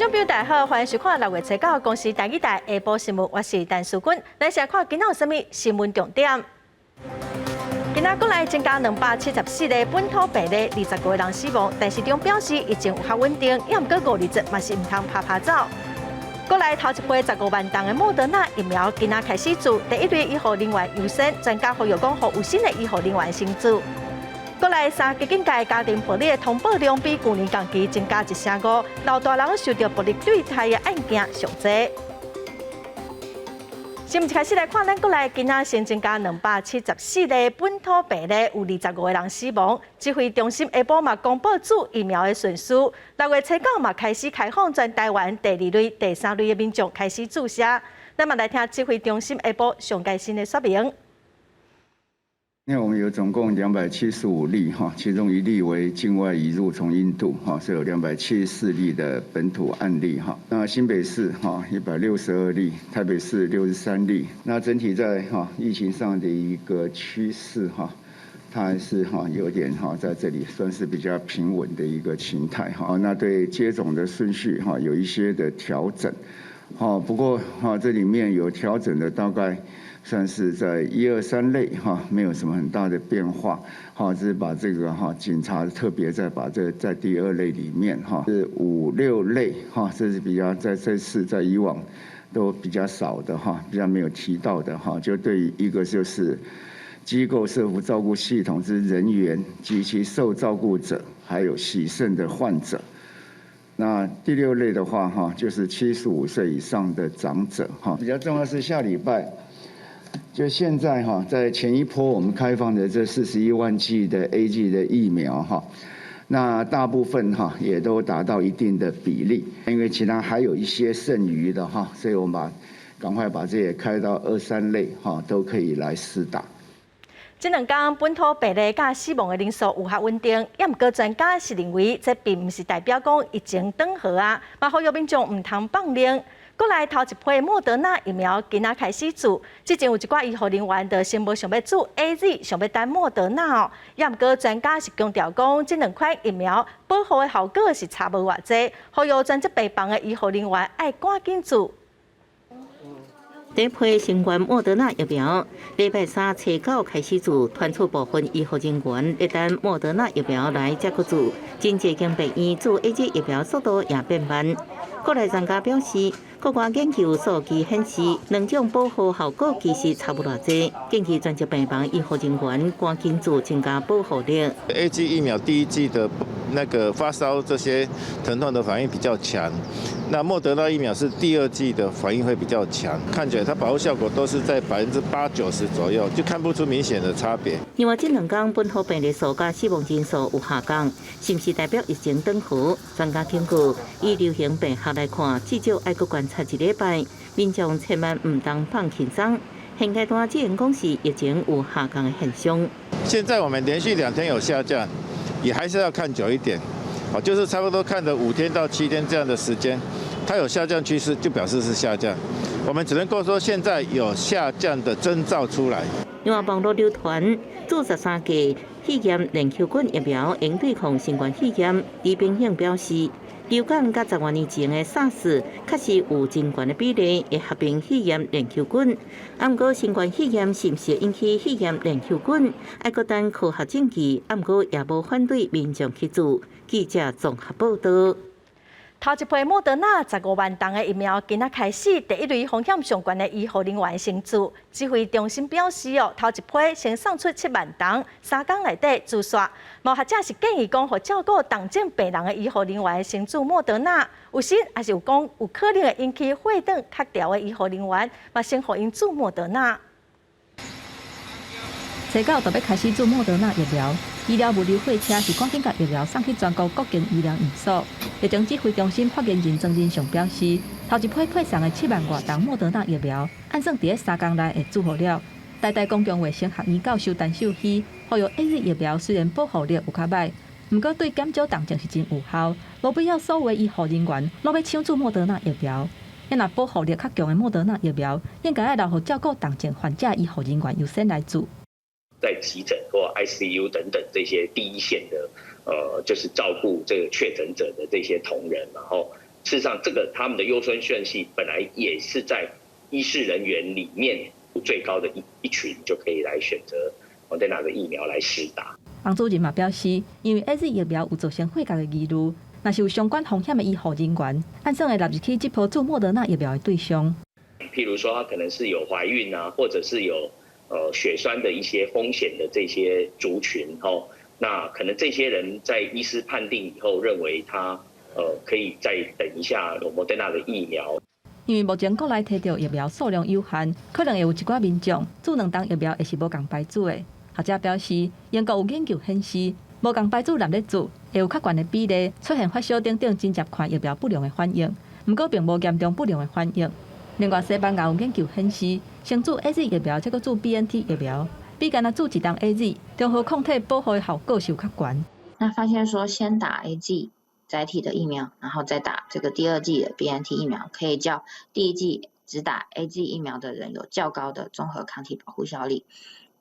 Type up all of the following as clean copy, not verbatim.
眾朋友大家好，歡迎收看六月初九公視台語台下晡新聞，我是陳淑君。來先看今仔有啥物新聞重點。今仔國內增加274個本土病例，25個人死亡。陳時中表示疫情有較穩定，抑毋過五二節嘛是毋通趴趴走。國內頭一批15萬筒的莫德納疫苗今仔開始注，第一類醫護人員優先，專家呼籲講，予有心的醫護人員先注。國內三級警戒家庭暴力的通報量比舊年同期增加一成五，老大人受著暴力對待的案件上濟。新聞開始來看，咱國內今仔新增加274個本土病例，有25個人死亡。指揮中心下晡嘛公布注疫苗的順序，六月初九嘛開始開放全台灣第二類、第三類的民眾開始注射。咱嘛來聽指揮中心下晡上蓋新的說明。那我們有總共275例哈，其中一例為境外移入從印度哈，是有274例的本土案例哈。那新北市哈162例，台北市63例。那整體在哈疫情上的一個趨勢哈，它還是哈有點哈在這裡算是比較平穩的一個情態哈。那對接種的順序哈有一些的調整，哈不過哈這裡面有調整的大概算是在一二三類哈，沒有什麼很大的變化，哈，只是把這個哈警察特別再把這個在第二類裡面哈，是五六類哈，這是比較在這次在以往都比較少的哈，比較沒有提到的哈，就對於一個就是機構社福照顧系統之人員及其受照顧者，還有洗腎的患者。那第六類的話哈，就是75歲以上的長者哈，比較重要是下禮拜。就現在哈，在前一波我們開放的這41萬劑的 AZ 的疫苗哈，那大部分哈也都達到一定的比例，因為其他還有一些剩餘的哈，所以我們趕快把這些開到二三類哈，都可以來施打。這兩天本土病例佮死亡的人數有較穩定，抑毋過專家是認為這並毋是代表講疫情轉好啊，嘛呼籲民眾毋通放任。國內頭一批莫德納疫苗今仔開始注，之前有一寡醫護人員就先無想欲注 AZ，想欲等莫德納哦。抑毋過專家是強調講，這兩款疫苗保護的效果是差無偌濟，呼籲專職病房的醫護人員愛趕緊注。第一批新冠莫德納疫苗，禮拜三初九開始注，傳出部分醫護人員咧等莫德納疫苗來才閣注，真濟間病院注 AZ 疫苗速度也變慢。國內專家表示，國外研究數據顯示，兩種保護效果其實差無偌濟，建議專職病房醫護人員趕緊注，增加保護力。 AZ 疫苗第一劑的那個發燒這些疼痛的反應比較強，那莫德納疫苗是第二劑的反應會比較強，看起來它保護效果都是在80%-90%左右，就看不出明顯的差別。另外，這兩天本土病例數佮死亡人數有下降，是毋是代表疫情轉好？專家警告，以流行病學來看，至少愛閣觀察一禮拜，民眾千萬毋通放輕鬆。現階段只能講是疫情有下降的現象。現在我們連續2天有下降，也還是要看久一點，就是差不多看了5天到7天這樣的時間，它有下降趨勢，就表示是下降。我們只能夠說現在有下降的徵兆出來。另外，網路流傳注13價肺炎鏈球菌疫苗用對抗新冠肺炎，李炳勇表示，流感佮10多年前的 SARS 確實有真懸的比例會合併肺炎鏈球菌。毋過新冠肺炎是毋是引起肺炎鏈球菌，愛閣等科學證據。毋過也無反對民眾去注。記者綜合報道。頭一批莫德納15萬筒的疫苗，今仔開始第一類風險上懸的醫護人員先注。指揮中心表示哦，頭一批先送出7萬筒，3工內底注煞。嘛有學者是建議講，予照顧重症病人的醫護人員先注莫德納。有時也是有講，有可能會引起血糖較懸的醫護人員，嘛先予𪜶注莫德納。初九就欲開始注莫德納疫苗，醫療物流貨車是趕緊共疫苗送去全國各間醫療院所。疫情指揮中心發言人莊人祥表示，頭一批配送的7萬外筒莫德納疫苗，按算佇咧3工內會注好了。台大公共衛生學院教授陳秀熙呼籲 AZ 疫苗雖然保護力有較䆀，毋過對減少重症是真有效，無必要所有醫護人員攏欲搶注莫德納疫苗。若保護力較強的莫德納疫苗，應該愛留予照顧重症患者醫護人員優先來注。在急診或 ICU 等等這些第一線的，就是照顧這個確診者的這些同仁，然後事實上，這個他們的優先順序本來也是在醫事人員裡面最高的一群，就可以來選擇莫德納的疫苗來施打。王主任嘛表示，因為 AZ 疫苗有造成血壓的疑慮，若是有相關風險的醫護人員，按算會納入去這波注莫德納疫苗的對象。譬如說，他可能是有懷孕啊，或者是有血栓的一些風險的這些族群，吼，那可能這些人在醫師判定以後，認為他可以再等一下莫德納的疫苗。因為目前國內提著疫苗數量有限，可能會有一寡民眾注兩針疫苗會是無仝牌子的。學者表示，英國有研究顯示，無仝牌子納咧注，會有較懸的比例出現發燒等等真接近疫苗不良的反應，毋過並無嚴重不良的反應。另外，西班牙有研究顯示，先注 AZ 疫苗，再閣注 BNT 疫苗，比干焦注一針 AZ，中和抗體保護的效果是有較懸。那發現說，先打 AZ 載體的疫苗，然後再打這個第二劑的 BNT 疫苗，可以較第一劑只打 AZ 疫苗的人有較高的綜合抗體保護效力。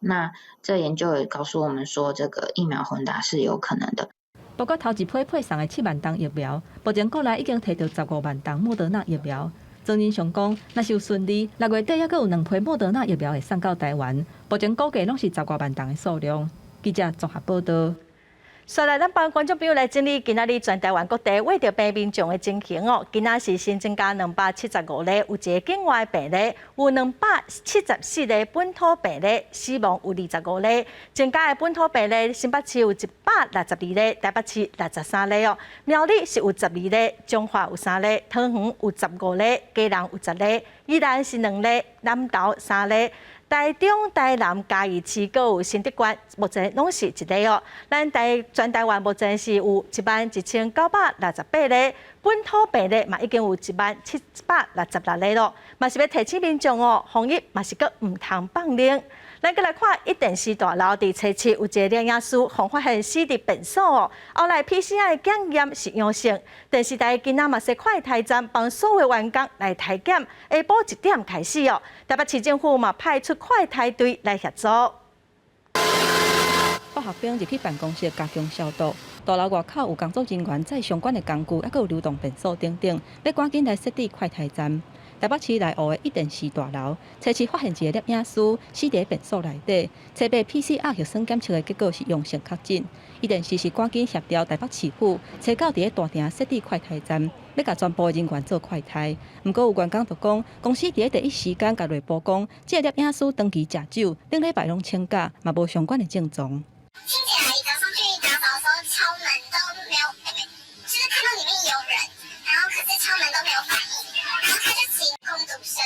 那這研究也告訴我們說，這個疫苗混打是有可能的。包括頭一批配送的7萬針疫苗，目前國內已經提著15萬針莫德納疫苗。莊人祥講，若是有順利，6月底猶閣有兩批莫德納疫苗會送到台灣，目前估計攏是十外萬針的數量。記者綜合報道。紲來，咱幫觀眾朋友來整理今仔日全台灣各地穢著病民眾的情形哦。今仔是新增加275例，有一个境外病例，有274个本土病例，死亡有25例。增加的本土病例，新北市有162例，台北市63例哦。苗栗是有12例，彰化有3例，桃園有15例，基隆有10例，宜蘭是2例，南投3例。台中、台南、嘉義市閣有新竹縣，目前攏是一例哦。咱全台灣目前是有11,968例，本土病例嘛已經有10,766例咯。嘛是欲提醒民眾哦，防疫嘛是閣毋通放冷。咱閣來看一電視大樓佇初七有一個攝影師，予發現死佇便所哦。後來 PCR 檢驗是陽性，電視台今仔嘛設快篩站幫所有員工來篩檢，下晡1點開始哦。台北市政府嘛派出快篩隊來協助。化學兵入去辦公室加強消毒，大樓外口有工作人員載相關的工具，猶閣有流動便所等等，欲趕緊來設置快篩站。台北市內湖的一電視大樓，初七發現一个攝影師死佇便所內底，初八 PCR 核酸檢測的結果是陽性確診。一電視是趕緊協調台北市府，初九佇咧大廳設置快篩站，欲共全部人員做快篩。毋過有員工就講，公司佇咧第一時間共內部講，這个攝影師長期食酒，頂禮拜攏請假，嘛無相關的症狀。清潔阿姨早上去打掃的時候，敲門都沒有，就是看到裡面有人，然後可是敲門都沒有反應，然後他就請工讀生，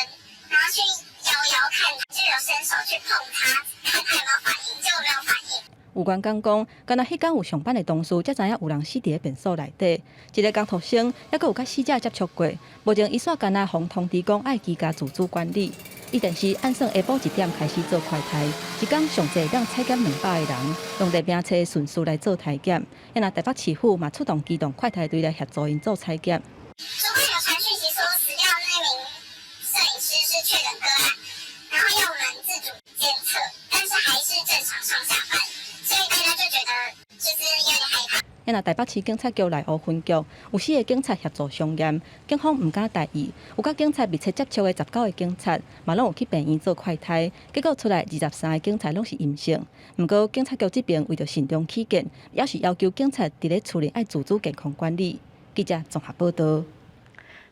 然後去搖搖看，就有伸手去碰他，看他有沒有反應，結果沒有反應。有員工講，敢若彼工有上班的同事，才知影有人死佇咧便所內底。一个工讀生，猶閣有佮死者接觸過，目前伊煞干焦予通知講愛居家自主管理。一電視按算下晡1點開始做快篩，一工上濟當採檢200個人，用列名冊順序來做篩檢。若台北市府嘛出動機動快篩隊來協助𪜶做採檢。主管有傳訊息說死掉那名攝影師是確診個案，然後要我們自主監測，但是還是正常上下班，所以大家就覺得就是有點害怕。若台北市警察局內湖分局有四个警察協助相驗，警方毋敢大意，有佮警察密切接觸的19個警察，嘛攏有去病院做快篩，結果出來23個警察攏是陰性。毋過警察局這邊為著慎重起見，也是要求警察佇咧厝裡愛自主健康管理。記者綜合報道。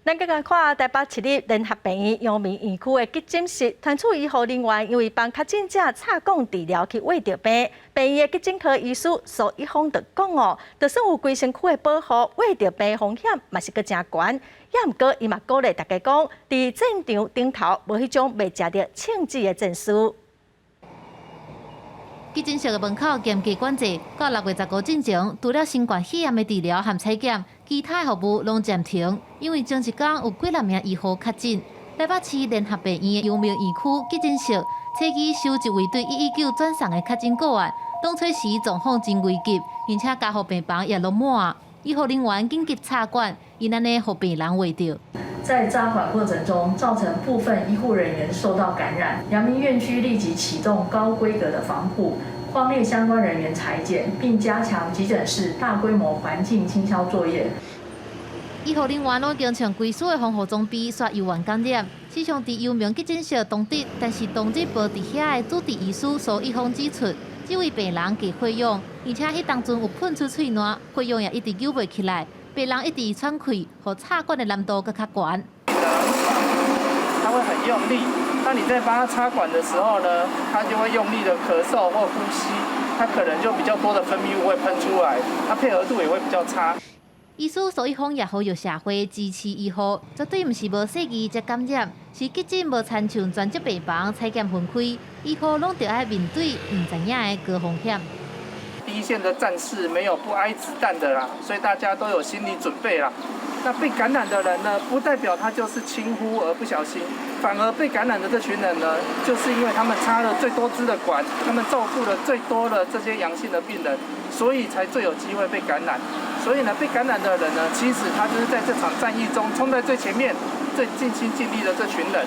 咱閣來看台北市立聯合病院陽明院區的急診室，傳出醫護人員因為幫確診者插管治療去穢著病，病院的急診科醫師蘇一峰就講哦，就算有規身軀的保護，穢著病風險嘛是閣誠懸。也毋過伊嘛鼓勵大家講，佇戰場頂頭無彼種袂食著銃子的戰士。急診室的門口嚴格管制，到6月15進前，除了新冠肺炎的治療和採檢，其他的服務攏暫停。因為前一工有幾若名醫護確診。台北市聯合病院陽明院區急診室，初期收一位對119轉送的確診個案，當初時狀況真危急，而且加護病房也攏滿，醫護人員緊急插管，𪜶按呢予病人穢著。在扎管過程中，造成部分醫護人員受到感染。陽明院區立即啟動高規格的防護，匡列相關人員採檢，並加強急診室大規模環境清消作業。醫護人員攏經穿規束的防護裝備，煞猶原感染。事實上，佇陽明急診室當日，但是當日無佇遐的主治醫師蘇一峰指出，這位病人加血氧，而且彼當陣有噴出喙瀾，血氧也一直救袂起來，病人一直喘氣，予插管的難度閣較懸。他會很用力，當你在幫他插管的時候呢，他就會用力的咳嗽或呼吸，他可能就比較多的分泌物會噴出來，他配合度也會比較差。醫師蘇一峰也呼籲社會支持醫護，絕對毋是無細膩才感染，是急診無親像專職病房採檢分開，醫護攏著愛面對毋知影的高風險。第一線的戰士沒有不挨子彈的啦，所以大家都有心理準備啦。那被感染的人呢，不代表他就是輕忽而不小心，反而被感染的這群人呢，就是因為他們插了最多支的管，他們照顧了最多的這些陽性的病人，所以才最有機會被感染。所以呢，被感染的人呢，其實他就是在這場戰役中衝在最前面、最盡心盡力的這群人。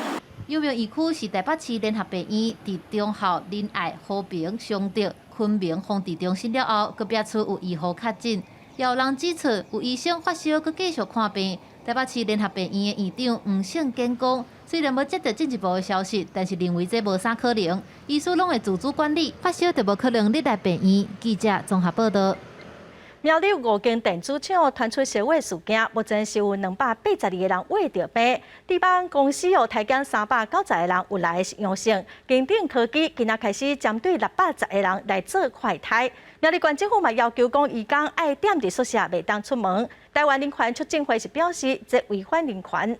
陽明醫區是台北市聯合病院佇忠孝、仁愛、和平、尚德、昆明防治中心了後，閣辟出有醫護確診。也有人指出，有醫生發燒，閣繼續看病。台北市聯合病院的院長黃勝堅講，雖然無接到進一步的消息，但是認為這無啥可能。醫師攏會自主管理，發燒就無可能入來病院。記者綜合報道。苗栗五間電子廠傳出燒火事件，目前是有282個人罹著病。地方公司有體檢390個人有來是陽性。金鼎科技今仔開始針對610個人來做快篩。苗栗縣政府嘛要求講，移工愛踮佇宿舍，袂當出門。台灣人權促進會是表示，這違反人權。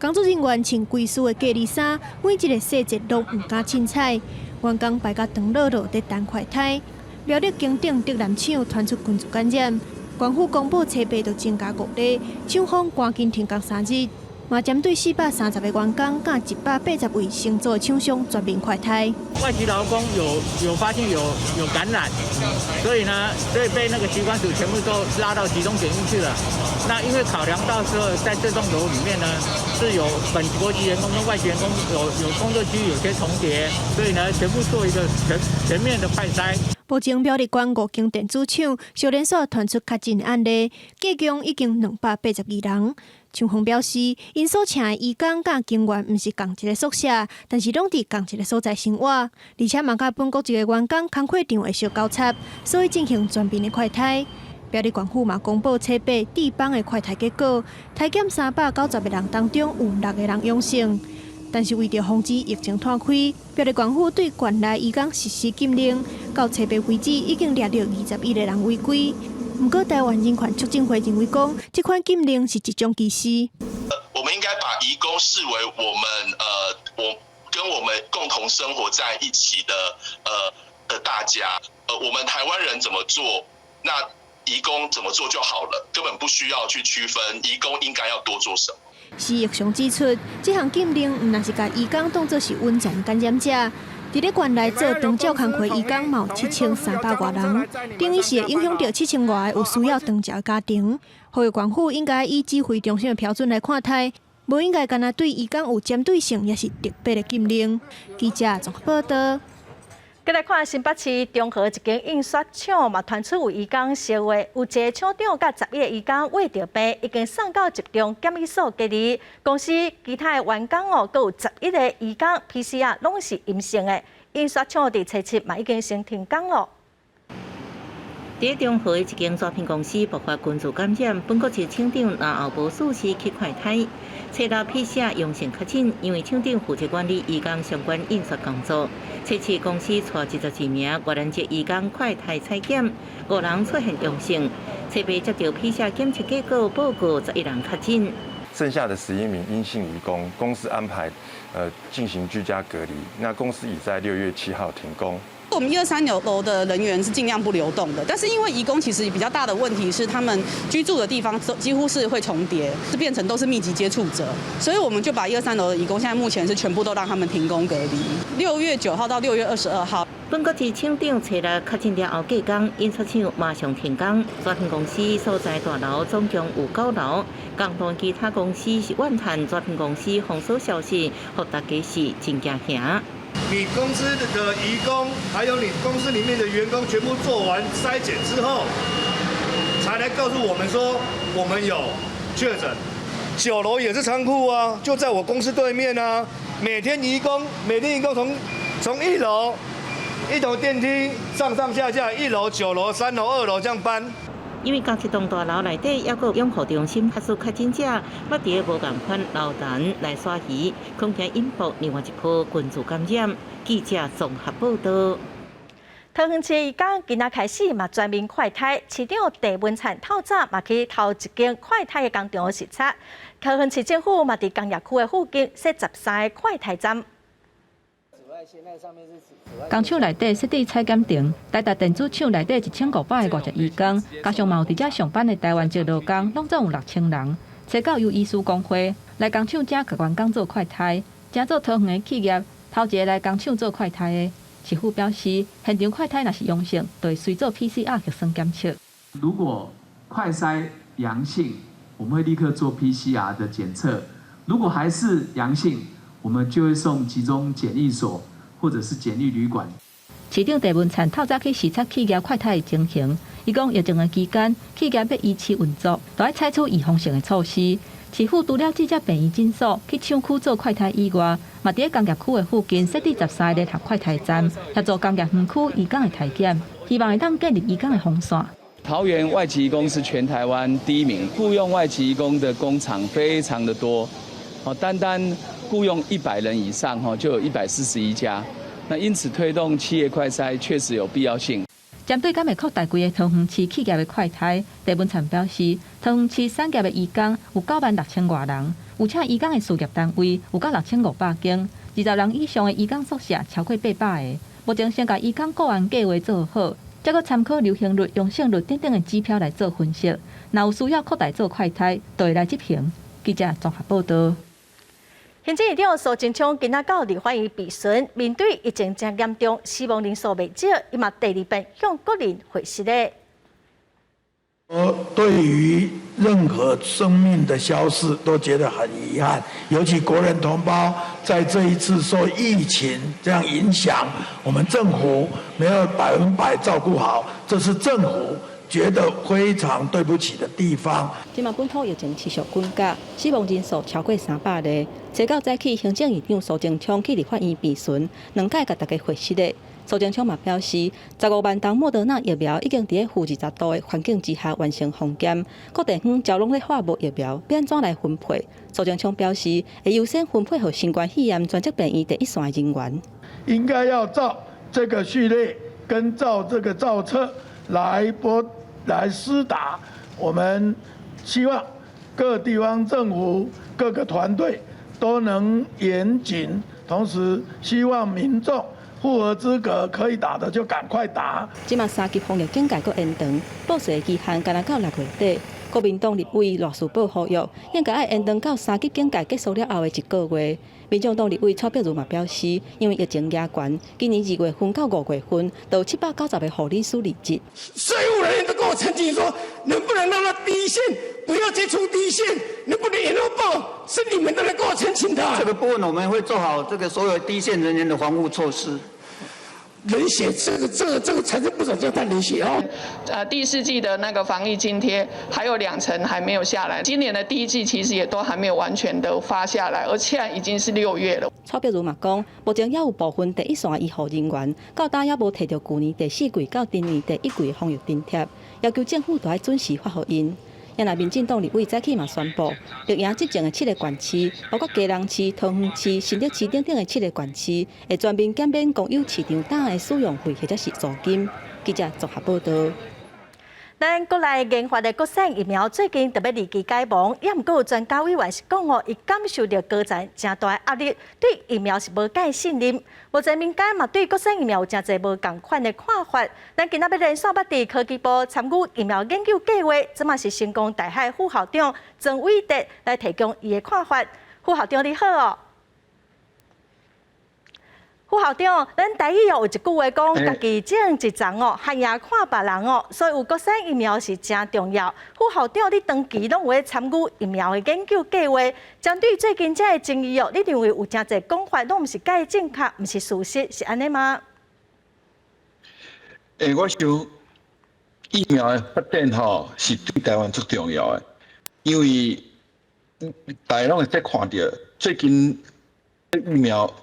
工作人員穿規束的隔離衫，每一个細節攏毋敢凊彩。員工排甲長囉囉佇等快篩。苗栗金鼎竹南廠傳出群聚感染，縣府公布初八就增加五例，廠方趕緊停工3日，嘛針對430個員工佮180位承租的廠商全面快篩。外籍勞工有發現有感染，所以呢，所以被那個疾管署全部都拉到集中檢疫去了。那因為考量到說，在這棟樓裡面呢，是有本國籍員工跟外籍員工有工作區域有些重疊，所以呢，全部做一個全面的快篩。目前苗栗縣五間電子廠相連紲傳出確診案例，計共已經282人。廠方表示，𪜶所請的移工佮警員毋是仝一个宿舍，但是攏佇仝一个所在生活，而且嘛佮本國籍的員工工課場會相交插，所以進行全面的快篩。苗栗縣府嘛公布初八地方的快篩結果，篩檢390個人當中有六個人陽性。但是為著防止疫情湠開，苗栗縣府對縣內移工實施禁令，到初八為止已經掠著21個人違規。毋過台灣人權促進會認為講，這款禁令是一種歧視。我們應該把移工視為我們我跟我們共同生活在一起的大家。我們台灣人怎麼做，那移工怎麼做就好了，根本不需要去區分移工應該要多做什麼。施逸翔指出，這項禁令毋但是共移工當作是隱藏感染者，佇咧縣內做長照工課移工嘛有7300外人，等於是會影響著7000外个有需要長照的家庭。呼籲縣府應該以指揮中心的標準來看待，無應該干焦對移工有針對性，抑是特別的禁令。記者綜合報道。閣來看新北市中和一間印刷廠嘛，傳出有移工燒火，有一个廠長佮11個移工罹著病，已經送到集中檢疫所隔離。公司其他的員工哦，閣有11個移工 PCR 攏是陰性的。印刷廠佇初七嘛已經先停工咯。佇中和的一間紙片公司爆發群聚感染，本國籍廠長然後無事時去快篩，初六 PCR 陽性確診，因為廠長負責管理移工相關印刷工作。初七公司帶22名越南籍移工快篩採檢，五人出現陽性。初八接到 PCR 檢測結果報告，11人確診。剩下的11名陰性移工，公司安排進行居家隔離。那公司已在6月7號停工。我們一二三樓的人員是盡量不流動的，但是因為移工其實比較大的問題是，他們居住的地方幾乎是會重疊，是變成都是密集接觸者，所以我們就把一二三樓的移工現在目前是全部都讓他們停工隔離。6月9號到6月22號。本國籍廠長初六確診了後，隔工印刷廠馬上停工。紙片公司所在大樓總共有9樓，共同其他公司是怨嘆紙片公司封鎖消息，予大家是真驚嚇。你公司的移工，還有你公司裡面的員工，全部做完篩檢之後，才才來告訴我們說我們有確診。九樓也是倉庫啊，就在我公司對面啊。每天移工，每天移工從一樓一樓電梯上上下下，一樓、九樓、三樓、二樓這樣搬。因為共一棟大樓內底猶閣有養護中心確實確診者，捌佇個無仝款樓層來徙移，恐驚引爆另外一波群聚感染。記者綜合報道。桃園市移工今仔開始嘛全面快篩，市長鄭文燦透早嘛去頭一間快篩的工廠視察。桃園市政府嘛佇工業區的附近設13個快篩站。工廠內底設置採檢亭，台達電子廠內底1500个外籍移工，加上嘛有佇遮上班的台灣籍勞工，攏總有6000人。初九由醫師公會來工廠遮共員工做快篩，誠做桃園的企業頭一个來工廠做快篩的。市府表示，現場快篩若是陽性，就會隨做 PCR 核酸檢測。如果快篩陽性，我們會立刻做 PCR 的檢測；如果還是陽性，我們就會送集中檢疫所或者是檢疫旅館。市長鄭文燦透早去視察企業快篩的情形，伊講疫情的期間，企業欲維持運作，都愛採取預防性的措施。市府除了這隻病院診所去廠區做快篩以外，嘛佇咧工業區的附近設置13个聯合快篩站，協助工業園區移工的篩檢，希望會當建立移工的防線。桃園外籍移工是全台灣第一名，僱用外籍移工的工廠非常的多，哦，單單僱用100人以上，哈，就有141家。那因此推動企業快篩確實有必要性。針對敢會擴大規个桃園市企業的快篩，鄭文燦表示，桃園市產業的移工有96,000外人，有請移工的事業單位有到6500間，20人以上的移工宿舍超過800個。目前先共移工個案計劃做好，再閣參考流行率、陽性率等等的指標來做分析。若有需要擴大做快篩，就會來執行。記者綜合報道。行政院長蘇貞昌今仔到立法院備詢，面對疫情誠嚴重，死亡人數袂少，伊嘛第二遍向國人回實咧。我對於任何生命的消逝都覺得很遺憾，尤其國人同胞在這一次受疫情這樣影響，我們政府沒有100%照顧好，這是政府覺得非常對不起的地方。這馬本土疫情持續滾加，死亡人數超過300个。初九早起，行政院長蘇貞昌去立法院備詢，兩擺共大家回實咧。蘇貞昌嘛表示，15萬筒莫德納疫苗已經佇咧-20度的環境之下完成封檢，各地方才攏咧發無疫苗，欲按怎來分配？蘇貞昌表示，會優先分配予新冠肺炎專責病院第一線的人員。應該要照這個序列跟照這個造冊來撥來施打。我們希望各地方政府各個團隊都能嚴謹，同時希望民眾符合資格可以打的就趕快打。這馬三級防疫警戒閣延長，報稅期限干焦到6月底。國民黨立委賴士葆呼籲，應該愛延長到三級警戒結束了後的一個月。民眾黨立委蔡壁如嘛表示，因為疫情嚴懸，今年2月份到5月份，就有790個護理師離職。稅務人員都跟我澄清說，能不能讓他第一線不要接觸第一線，能不能延後報？是你們都來跟我澄清的。這個部分我們會做好這個所有第一線人員的防護措施。冷血，這個財政部長叫他冷血哦。第四季的那個防疫津貼還有兩成還沒有下來，今年的第一季其實也都還沒有完全的發下來，而現在已經是6月了。蔡壁如嘛講，目前猶有部分第一線醫護人員，到今猶無提著舊年第四季到今年第一季防疫津貼，要求政府都愛準時發予𪜶。啊，民進黨立委早起嘛宣布，綠營執政的七個縣市，包括基隆市、桃園市、新竹市等等的七个縣市，會全面減免公有市場膽的使用費或者是租金。記者綜合報道。咱國內研發的國產疫苗最近著欲二期解盲，也毋過有專家委員是講哦，伊感受著高層誠大的壓力，對疫苗是無蓋信任。目前民間嘛對國產疫苗有誠濟無仝款的看法。咱今仔欲連線捌佇科技部參與疫苗研究計劃，這馬是成功大學副校長曾偉德來提供伊的看法。副校長你好哦。副校長，咱台語哦有一句話講，家己種一叢哦，較贏看別人哦，所以有國產疫苗是誠重要。副校長，你長期攏有咧參與疫苗的研究計劃，針對最近這个爭議哦，你認為有誠濟講法攏毋是蓋正確，毋是事實，是按呢嗎？欸，我想疫苗的發展吼是對台灣足重要的，因為大家攏會使看著最近疫苗，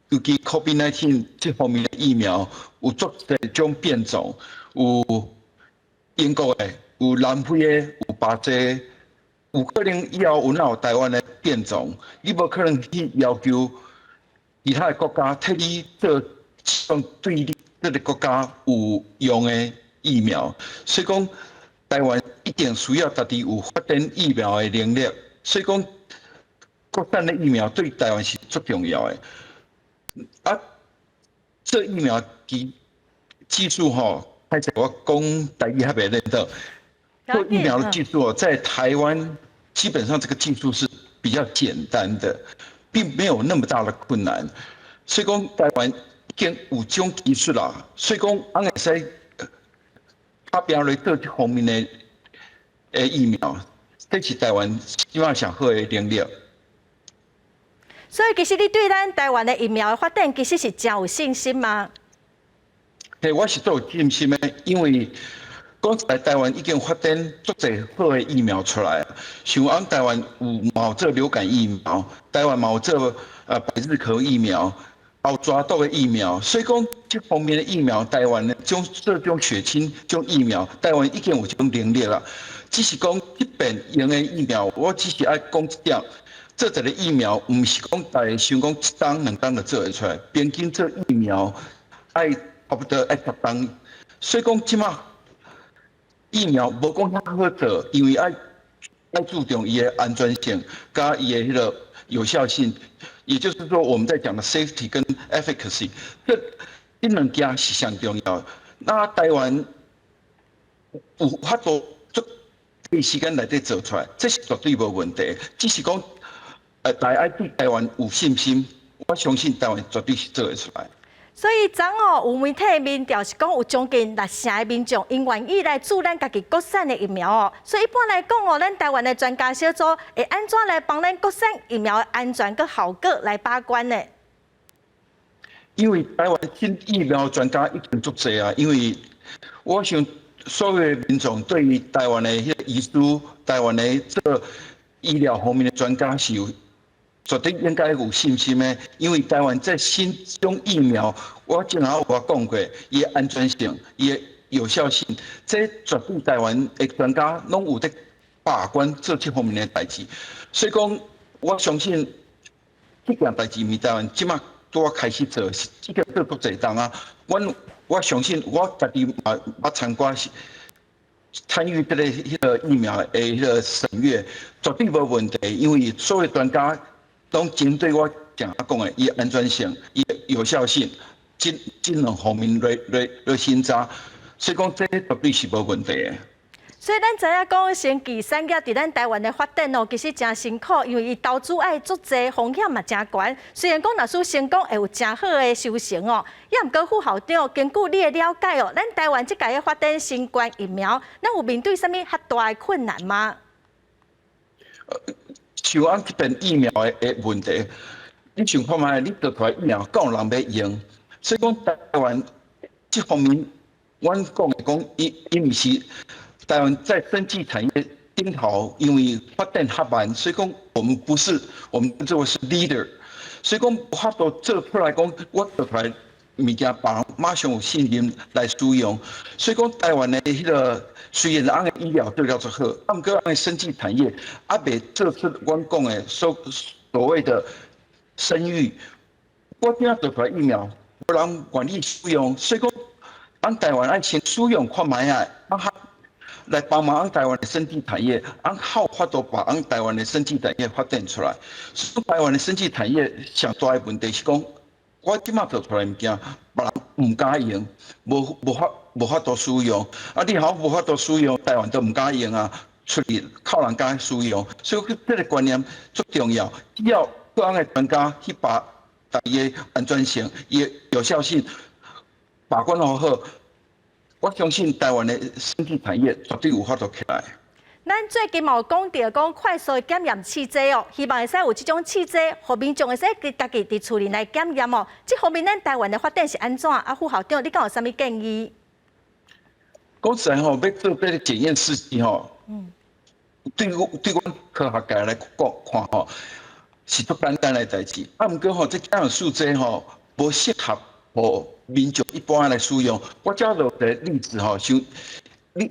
尤其 COVID-19 這方面的疫苗有足濟種變種，有英國的，有南非的，有巴西的，有可能以後有哪有台灣的變種，你無可能去要求其他的國家替你做這種對你這个國家有用的疫苗，所以講台灣一定需要家己有發展疫苗的能力，所以講國產的疫苗對台灣是足重要的。啊，這疫苗技術吼，歹勢我講台語較袂認得。做疫苗的技術哦，在台灣基本上這個技術是比較簡單的，並沒有那麼大的困難。所以講台灣已經有這種技術啦，所以講𪜶會使打拼來做這方面的疫苗，這是台灣這馬上好的能力。所以其實你對咱台灣的疫苗的發展，其實是誠有信心嗎？嘿，我是足有信心的，因為講實在，台灣已經發展足濟好的疫苗出來，像阮台灣有嘛有做流感疫苗，台灣嘛有做百日咳疫苗、後蛇毒的疫苗，所以講這方面的疫苗，台灣的種這種血清這種疫苗，台灣已經有這種能力啦。只是講這邊用的疫苗，我只是愛講一點。做一个疫苗，毋是講大家想講一冬兩冬就做會出來，平均做疫苗愛差不多愛10冬。所以講這馬疫苗無講遐好做，因為愛注重伊的安全性，佮伊的彼个有效性，也就是說我們在講的 safety 跟 efficacy，這兩件是上重要。那台灣有法度足短時間內底做出來，這是絕對無問題。只是講，大家愛對台灣有信心，我相信台灣絕對是做會出來。所以昨哦，有媒體民調是講有將近6成的民眾，𪜶願意來注咱家己國產的疫苗哦。所以一般來講哦，咱台灣的專家小組會按怎來幫咱國產疫苗的安全佮效果來把關呢？因為台灣新疫苗專家已經足濟啊，因為我想所有的民眾對於台灣的彼个醫師、台灣的做醫療方面的專家是有絕對應該有信心的，因為台灣這新種疫苗，我正好有講過，伊的安全性、伊的有效性，這絕對台灣的專家攏有佇把關做這方面的代誌，所以講我相信這件代誌，毋台灣這馬拄仔開始做，這個做足濟冬啊。我相信我家己嘛捌參加參與這个彼个疫苗的彼个審閱，絕對無問題，因為所有專家攏針對我正講的，伊的安全性、伊的有效性，這兩方面來審查，所以講這絕對是無問題的。所以咱知影講，生技產業佇咱台灣的發展哦，其實誠辛苦，因為伊投資愛足濟，風險嘛誠懸。雖然講若使成功會有誠好的收成哦，也毋過副校長根據你的了解哦，咱台灣這屆的發展新冠疫苗，咱有面對啥物較大的困難嗎？像阮這邊疫苗的問題，你想看覓？你做出來疫苗，敢有人欲用？所以講台灣這方面，阮講的講，伊毋是台灣在生技產業頂頭，因為發展較慢，所以講我們不是我們這個是 leader，所以講無法度做出來講，我做出來物件，別人馬上有信心來使用。所以講台灣的彼个雖然阮的醫療做了足好，啊，毋過阮的生技產業猶未做出阮講的所謂的聲譽。我今仔做出來疫苗，無人願意使用，所以講，阮台灣愛先使用看覓仔，啊，來幫忙阮台灣的生技產業，阮較有法度把阮台灣的生技產業發展出來。所以台灣的生技產業上大的問題是講，我這馬做出來物件，別人毋敢用，無法度使用。啊，你若無法度使用，台灣都毋敢用啊，出去靠人家使用。所以這个觀念足重要，只要各樣的專家去把伊的安全性、伊的有效性把關好好，我相信台灣的生技產業絕對有法度起來。咱最近嘛有講著講快速的檢驗試劑哦，希望會使有這種試劑，予民眾會使家己佇厝裡來檢驗哦。這方面咱台灣的發展是按怎？啊，副校長，你敢有啥物建議？講實在吼，欲做這个檢驗試劑吼，對阮科學界來講看吼，是足簡單的代誌。啊，毋過吼，這檢驗試劑吼，無適合予民眾一般來使用。我舉一個例子吼，像你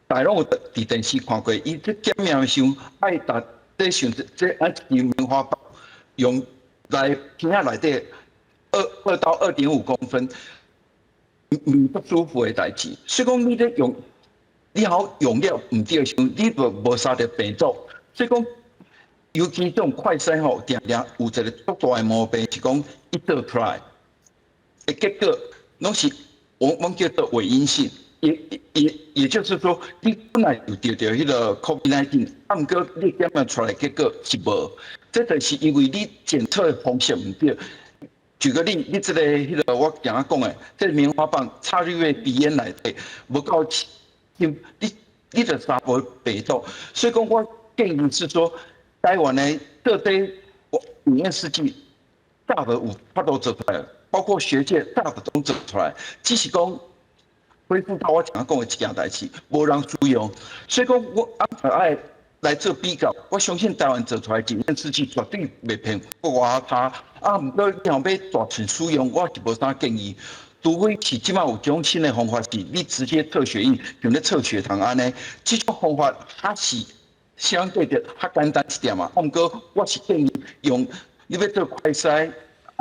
大攏有佇電視看過，伊這檢驗的時陣愛逐這像這按一支棉花棒用來鼻仔內底2到2.5公分，毋不舒服的代誌。所以講你咧用，你好用了毋對的時陣，你就無殺著病毒。所以講，尤其這種快篩吼，定定有一個足大的毛病，是講伊做出來的結果，攏是阮叫做偽陰性。也就是說，你本來有著著彼个 COVID-19，啊，毋過你檢驗出來結果是無，這就是因為你檢測的方式毋對。舉個例，你這个彼个我剛才講的，這個棉花棒插入去鼻咽內底，無夠深，你就殺無病毒。所以講，我建議是說，台灣的各地檢驗試劑早就有法度做出來，包括學界早就攏做出來，只是講恢復到我剛才講的一件代誌，無人使用，所以講我愛來做比較，我相信台灣做出來檢驗試劑絕對袂騙國外差。啊，毋過你若欲大眾使用，我是無啥建議。除非是這擺有種新的方法，是你直接測血液，像咧測血糖按呢，這種方法較是相對的較簡單一點嘛。毋過我是建議用你欲做快篩，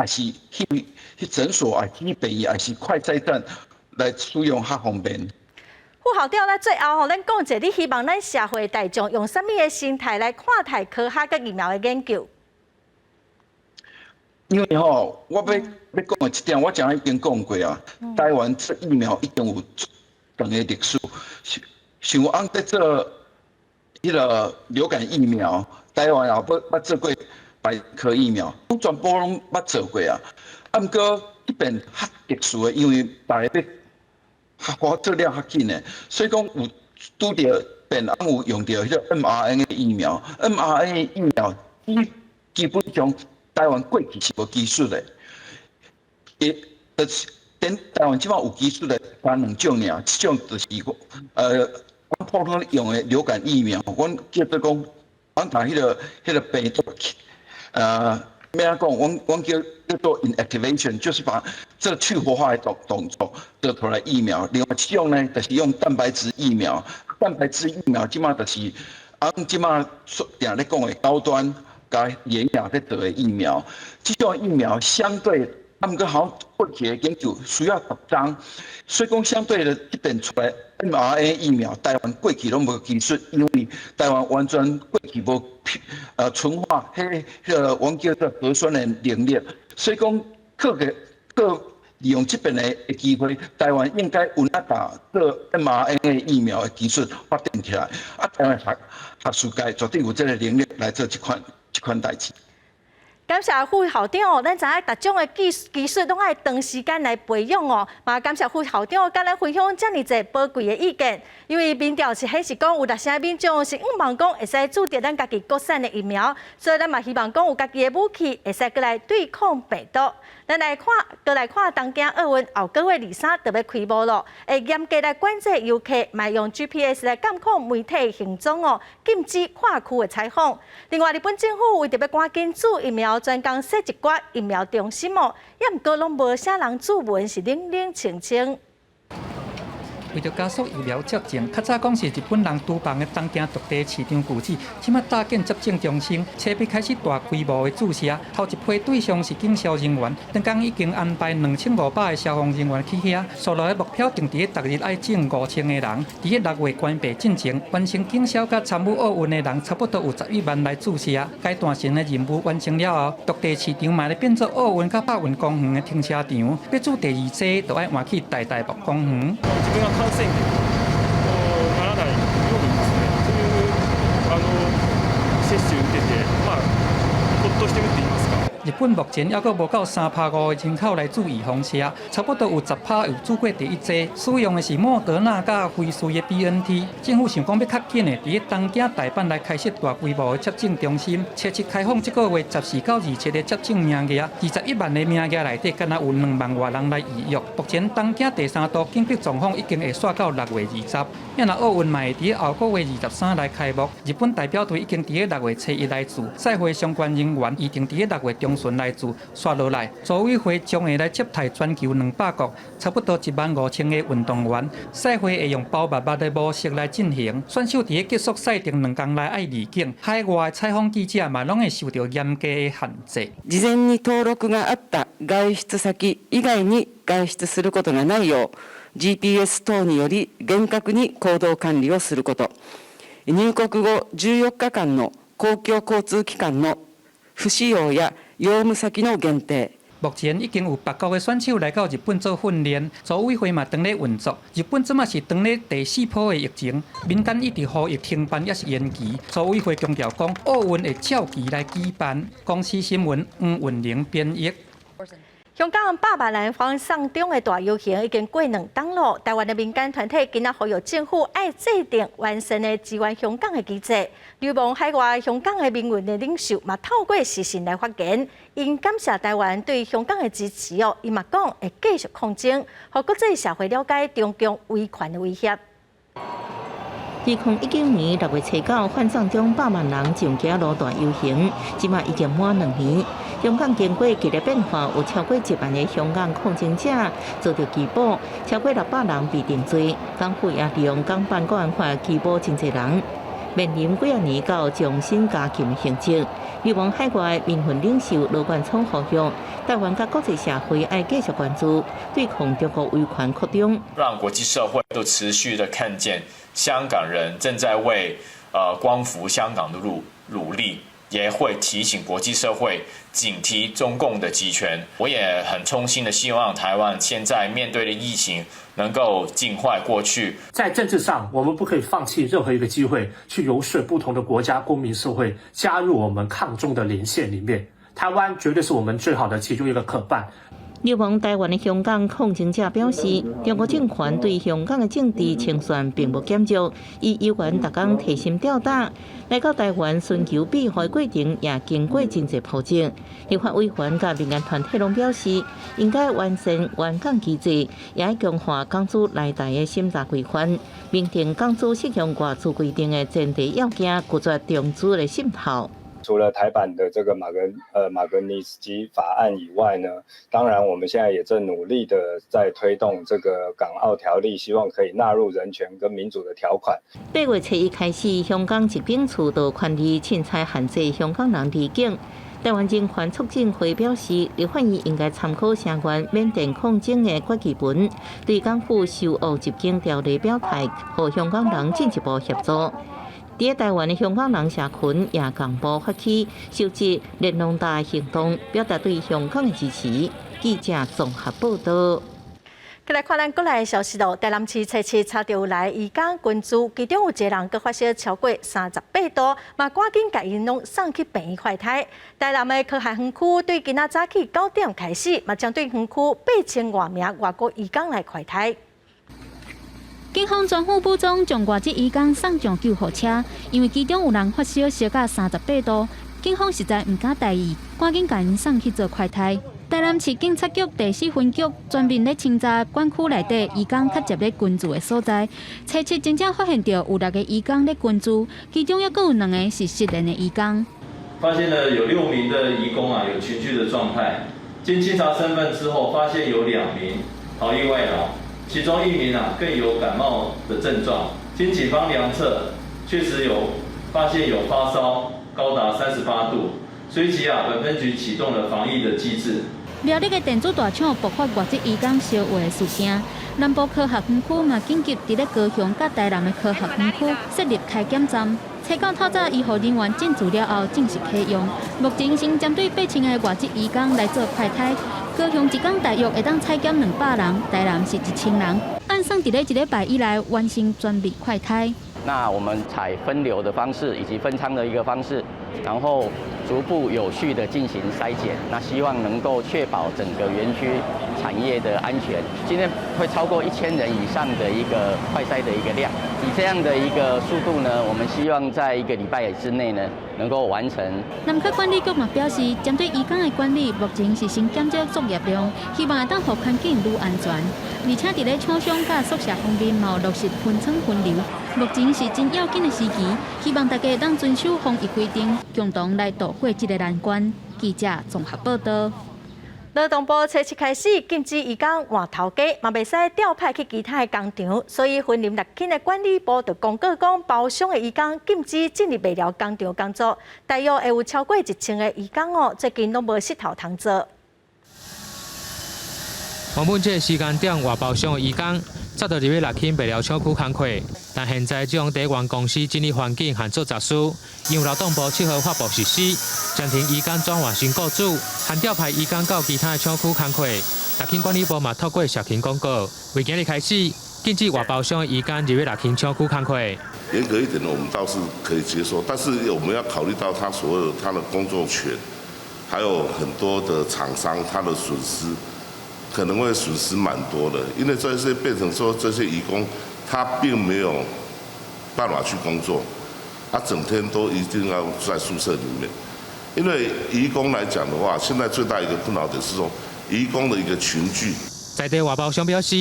抑是去診所，抑是去病院，抑是快篩站來使用較方便。副校長，咱最後吼，咱講一下，你希望咱社會大眾用啥物的心態來看待科學佮疫苗的研究？因為吼，我欲欲講的這點，我前已經講過啊。台灣做疫苗已經有長的歷史，像阮佇做彼个流感疫苗，台灣也捌做過百科疫苗，攏全部攏捌做過啊。啊，毋過這邊較特殊的，因為大家欲較做了較緊的，所以講有拄著變，有用著彼个 mRNA 疫苗，mRNA 疫苗基本上台灣過去是無技術的，也就是等台灣這擺有技術的，分兩種爾，一種就是阮普通用的流感疫苗，阮叫做講，阮共彼个病毒，欲按怎講，阮叫做 inactivation，就是把這去活化的動作做出來疫苗。另外一種呢，就是用蛋白質疫苗，蛋白質疫苗這擺就是啊，這擺定咧講的高端佮聯亞咧做的疫苗，這種疫苗相對，啊，毋過好像過去的研究需要10張，所以講相對的這邊出來 mRNA 疫苗，台灣過去攏無技術，因為台灣完全過去無純化彼个阮叫做核酸的能力，所以講靠個靠利用這邊的機會，台灣應該有那把做 mRNA 疫苗的技術發展起來，啊，台灣學術界絕對有這个能力來做這款代誌。感謝副校長哦，咱知影逐種的技術攏愛長時間來培養哦。嘛，感謝副校長佮咱分享遮爾濟寶貴的意見。因為民調是顯示講有6成民眾是向望講會使注著咱家己國產的疫苗，所以咱嘛希望講有家己的武器會使閣來對抗病毒。咱來看，閣來看東京奧運後個月23就欲開幕咯，會嚴格來管制遊客，嘛用 GPS 來監控媒體行蹤哦，禁止跨區的採訪。另外，日本政府為著欲趕緊注疫苗，專工設一寡疫苗中心哦，也毋過攏無啥人注門，是冷冷清清。為著加速疫苗接種，較早講是日本人廚房的東京築地市場舊址，這馬搭建接種中心，初欲開始大規模的注射。頭一批對象是警消人員，頂工已經安排2500个消防人員去遐。初步的目標定佇咧逐日愛種5000个人。佇咧6月關閉進前，完成警消佮參與奧運的人，差不多有11萬來注射。階段性的任務完成了後，築地市場嘛咧變做奧運佮白雲公園的停車場。欲注第二劑，就愛換去代代木公園。感染ならないようにですね、そういう接種受けて、まあ、ほっとしてるって言いますか。日本目前猶閣無夠3.5%的人口來注預防射，差不多有10%有注過第一劑，使用的是莫德納佮輝瑞的 BNT。政府想講欲較緊的，佇咧東京、大阪來開設大規模的接種中心，初七開放這個月14到27的接種名額，21萬个名額內底，敢若有2萬外人來預約。目前東京第三度緊急狀況已經會煞到6月20。啊若奧運嘛會佇咧後個月23來開幕，日本代表隊已經佇咧6月初一來駐，賽會相關人員預定佇咧6月中旬來駐。煞落來，組委會將會來接待全球200國，差不多1萬5千個運動員。賽會會用包密密的模式來進行，選手佇咧結束賽程2工內愛離境，海外採訪記者嘛攏會受著嚴格的限制。事前に登録があった外出先以外に外出することがないよう、GPS 等により厳格に行動管理をすること。入國後14日間の公共交通機関の不使用や用務先の限定。目前已經有別國的選手來到日本做訓練，組委會嘛當咧運作。日本這馬是當咧第四波的疫情，民間一直呼籲停辦抑是延期。組委會強調講，奧運會照期來舉辦。公視新聞黃雲玲編譯。香港百萬人反送中的大遊行已經過2冬囉。台灣的民間團體今仔呼籲政府愛制定完善的支援香港的機制。流亡海外香港的民運的領袖嘛透過視訊來發言，𪜶感謝台灣對香港的支持哦，伊嘛講會繼續抗爭，予國際社會了解中共威權的威脅。2019年6月初九，反送中百萬人上街路大遊行，這馬已經滿2年。香港經過激烈變化，有超過1萬个香港抗爭者遭著羈捕，超過600人被定罪。港府也利用港版國安法羈捕真濟人，面臨幾仔年到終身監禁刑責。流亡海外民運領袖羅冠聰呼籲，台灣佮國際社會愛繼續關注，對抗中國威權擴張，讓國際社會都持續的看見香港人正在為光復香港的路努力。也會提醒國際社會警惕中共的極權。我也很衷心的希望台灣現在面對的疫情能夠盡快過去。在政治上，我們不可以放棄任何一個機會去遊說不同的國家公民社會加入我們抗中的連線裡面。台灣絕對是我們最好的其中一個伙伴。流亡台灣的香港抗爭者表示，中國政權對香港的政治清算並無減弱，伊猶原逐工提心吊膽。來到台灣尋求庇護的過程也經過真濟波折。立法委員佮民間團體攏表示，應該完善援港機制，也愛強化港資來台的審查規範，明定港資適用外資規定的前提要件，拒絕中資的滲透。除了台版的這個馬格尼斯基法案以外呢，當然我們現在也正努力的在推動這個港澳條例，希望可以納入人權跟民主的條款。8月初一開始，香港入境處就權利凊彩限制香港人離境。台灣人權促進會表示，立法院應該參考相關緬甸抗爭的決議文，對港府修惡入境條例表態，予香港人進一步協助。佇台灣的香港人社群也共步發起收集連儂牆行動，表達對香港的支持。記者綜合報導。來看咱國內的消息咯，台南市初七查著有來移工群聚，其中有一個人閣發燒超過38度，嘛趕緊共𪜶攏送去病院快篩。台南的科學園區對今仔早起9點開始，嘛針對園區8000外名外國移工來快篩。警方全副武裝將外籍移工送上救護車，因為其中有人發燒燒到38度，警方實在毋敢大意，趕緊共𪜶送去做快篩。台南市警察局第四分局專門咧清查管區內底移工較捷咧群聚的所在，初七真正發現著有六个移工咧群聚，其中猶閣有兩个是失聯的移工。發現了有6名的移工啊，有群聚的狀態。經清查身份之後，發現有2名逃逸外勞。其中1名啊更有感冒的症狀，經警方量測，確實有發現有發燒高達38度，隨即啊本分局啟動了防疫的機制。苗栗的電子大廠爆發外籍移工相話的事件，南部科學園區嘛緊急佇咧高雄佮台南的科學園區設立篩檢站，初九透早醫護人員進駐了後正式啟用。目前先針對8000个外籍移工來做快篩。高雄一工大約會當採檢200人，台南是1000人。按算佇咧一禮拜以內完成全面快篩。那我們採分流的方式以及分艙的一個方式，然後逐步有序的進行篩檢，那希望能夠確保整個園區產業的安全。今天會超過1000人以上的一個快篩的一個量，以這樣的一個速度呢，我們希望在一個禮拜之內呢，能夠完成。南區管理局嘛表示，針對移工的管理，目前是先減少作業量，希望會當予環境愈安全。而且佇咧廠商佮宿舍方面，嘛落實分艙分流。目前是真要緊的時期，希望大家會當遵守防疫規定，共同來渡過這个難關。記者綜合報道。勞動部初七開始禁止移工換頭家，嘛袂使調派去其他的工廠，所以雲林六輕的管理部就公告講，包廂的移工禁止進入麥寮工廠工作，大約會有超過1000个移工哦，最近攏無穡頭通做。原本這个時間點外包商的移工，早就入去六輕麥寮廠區工課，但現在這種地原公司整理環境和做雜事，因為勞動部7號發布實施，暫停移工轉換新雇主，和調派移工到其他的廠區工課。六輕管理部嘛透過社群廣告，為今日開始禁止外包商的移工入去六輕廠區工課。嚴格一點的，我們倒是可以接受，但是我們要考慮到他所有他的工作權，還有很多的廠商他的損失。可能會損失蠻多的，因為這些變成說這些移工，他並沒有辦法去工作，他整天都一定要在宿舍裡面。因為移工來講的話，現在最大一個困擾點是說，移工的一個群聚。在地外包商表示，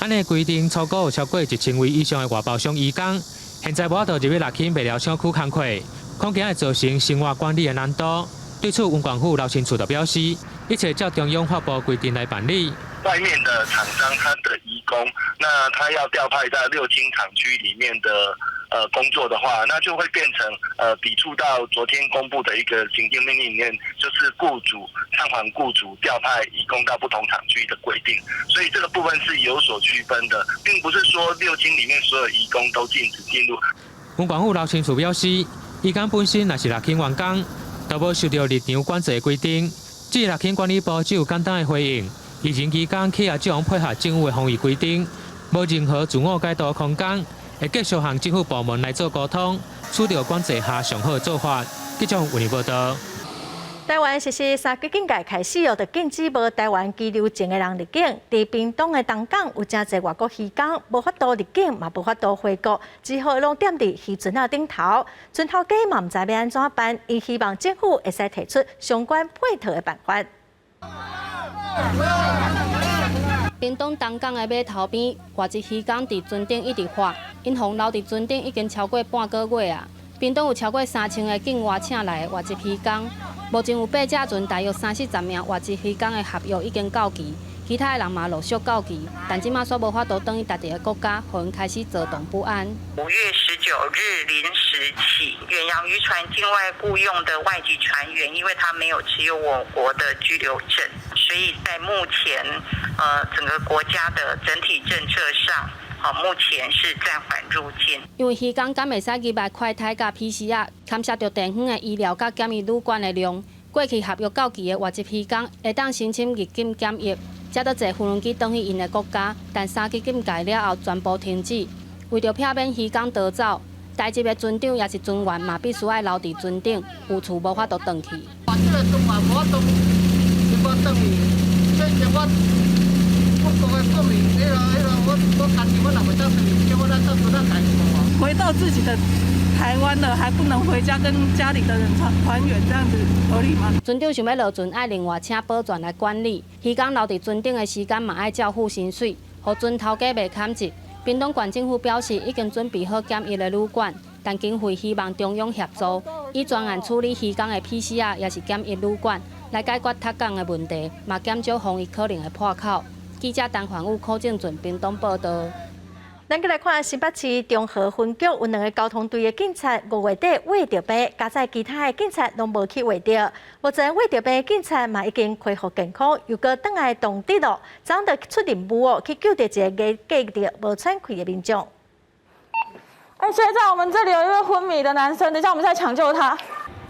按呢規定，初估有超過1000位以上的外包商移工，現在無法度入去六輕麥寮廠區工課，恐驚會造成生活管理的難度。對此，文管府劉清楚就表示，一切照中央發布規定來辦理。外面的廠商他的移工，那他要調派在六輕廠區裡面的工作的話，那就會變成抵觸到昨天公布的一個行政命令裡面，就是雇主暫緩雇主調派移工到不同廠區的規定，所以這個部分是有所區分的，並不是說六輕裡面所有移工都禁止進入。文管府劉清楚表示，移工本身若是六輕員工，都無受到入場管制的規定，至於六輕管理部只有簡單的回應。疫情期間，企業只用配合政府的防疫規定，無任何自我解讀空間，會繼續向政府部門來做溝通，取得管制下上好的做法。記者為你報道。台灣實施三級警戒開始哦，就禁止無台灣居留證的人入境。佇屏東的東港有誠濟外國漁工，無法度入境，嘛無法度回國，只好攏踮佇漁船仔頂頭。船頭家嘛毋知欲按怎辦，𪜶希望政府會使提出相關配套的辦法。屏東東港的碼頭邊，外籍漁工佇船頂一直喊，𪜶予留佇船頂已經超過半個月啊。屏東有超過3000个境外請來的外籍漁工，目前有八隻船，大約三四十名外籍漁工的合約已經到期，其他的人嘛陸續到期，但這馬煞無法度轉去家己的國家，予𪜶開始躁動不安。5月19日0時起，遠洋漁船境外僱傭的外籍船員，因為他沒有持有我國的居留證，所以在目前，整個國家的整體政策上，好，目前是暫緩入境。因為漁工敢會使入來快篩佮 PCR，牽涉著地方的醫療佮檢疫旅館的量。過去合約到期的外籍漁工會當申請入境檢疫，才得坐飛輪機轉去𪜶的國家。但三級警戒了後，全部停止。為著避免漁工逃走，台籍的船長抑是船員嘛必須愛留佇船頂，有厝無法度轉去。這个船員無法度，無法轉去，這是我我國的國民，彼个我家己我若袂當轉去，叫我來當船仔家己無啊。回到自己的台灣了，還不能回家跟家裡的人團團圓，這樣子合理嗎？船長想欲落船，愛另外請保全來管理。漁工留佇船頂的時間嘛愛照付薪水，予船頭家袂坎一。屏東縣政府表示，已經準備好檢疫的旅館，但經費希望中央協助，以專案處理漁工的 PCR，抑是檢疫旅館，來解決脫港的問題，嘛減少防疫可能的破口。記者陳環宇、柯正俊屏東報道。咱閣來看新北市中和分局有兩个交通隊的警察5月底穢著病，佳哉其他的警察攏無去穢著。目前穢著病的警察嘛已經恢復健康，又閣轉來動職咯，昨昏就出任務哦，去救著一个過著無喘氣的民眾。哎，學長，我們這裡有一位昏迷的男生，等一下我們再搶救他。